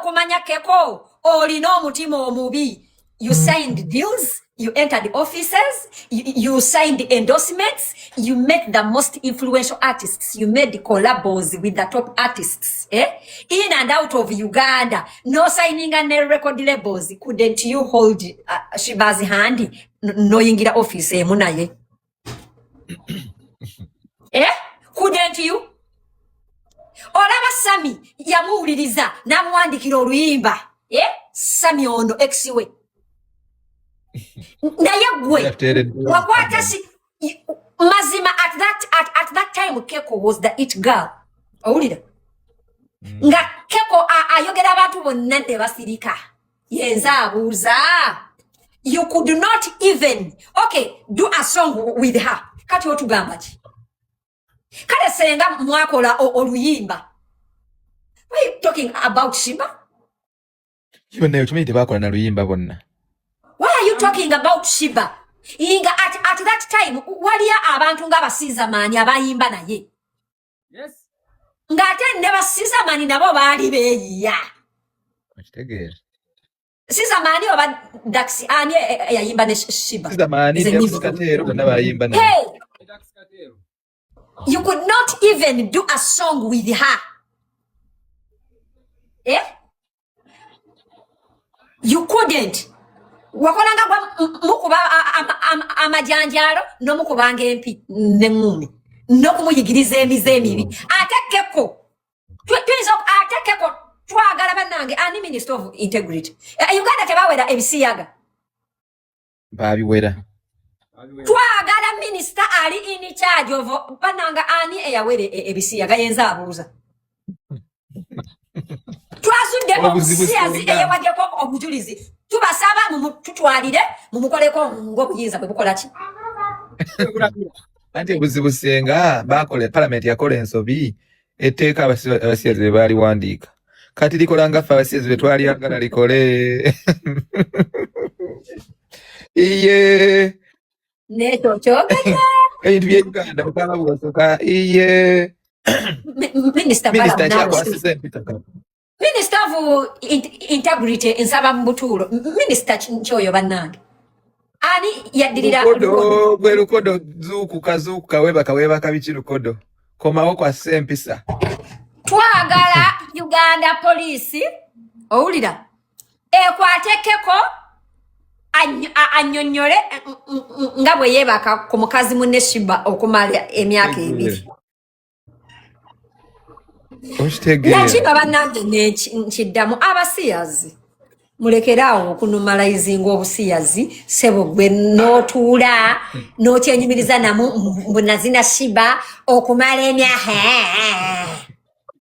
Okumanya Keko olina omutima omubi, you signed deals, you entered offices, you signed endorsements, you met the most influential artists, you made collabos with the top artists, eh? In and out of Uganda, no signing and record labels. Couldn't you hold Sheebah's hand noyingira office emu naye, eh? Couldn't you? Olaba Sami yamuwuliriza n'amuwandikira oluyimba, eh? Sami ono ex we, naye gwe Yateereddwa. Wakwata si mazima at that time Keko was the it girl. Owulira nga Keko ayogera, abantu bonna ne basirika. Yenze abuuza, you could not even, okay, do a song with her. Kati otugamba ki? Kale senga mwakola oluyimba, why are you talking about Sheebah? Bonna okimanyi tebakola na luyimba bonna. Why are you talking about Sheebah? Nga at that time waliyo abantu ng'abasiizamaanyi abayimba naye. Ng'ate ne basiizamaanyi nabo baali beeyiya. Okitegeera? Sizamaani oba Dax, ani eyayimba ne Sheebah? Sizamaani. Nze Dax Kateero, bonna bayimba naye. Hey, you could not even do a song with her, eh? You couldn't. Wakolanga gwa mukuba amajanjaalo n'omukubanga empi neŋŋumi n'okumuyigiriza emize emibi. Ate Keko tuyinza ate Keko twagala bannange, ani minister of integrity? Eh, Uganda tebawera ebisiyaga? Babiwera. Twagala minisita ali in charge of, bannange, ani eyawera ebisiyaga? Yenza abuuza. Twazudde Obuzibu omusiyazi singa- eyewaddeko obujulizi. Tubasaba tutwalire mumukoleko ng'obuyinza bwe bukola ki. Anti obuzibu senga bakola, palamenti yakola ensobi, etteeka abasiyazi be baaliwandiika kati likola nga ffe abasiyazi be twalyagala likole iye. Nekyo kyogedde. Ebintu bye Uganda bukaba bwosoka iye. Minisita. Minisita kyakwasiza empita kati. Minister of integrity, nsaba mu butuulo. Minisita kyoyo bannange, ani yaddirira? Lukodo gwe, lukodo, zuukuka, zuukuka, weebaka, weebaka biki? Lukodo, komawo kwassa empisa. Twagala Uganda Police, owulira, ekwatekeko annyonnyole nga bwe yeebaka ku mukazi munne Sheebah okumala emyaka 2. Okitegeera? Nakiba bannange, nkiddamu, abasiyazi mulekere awo okunormalizinga obusiyazi. Sebo gwe n'otuula n'okyenyumiriza namu mbu nazina Sheebah okumala emyaka.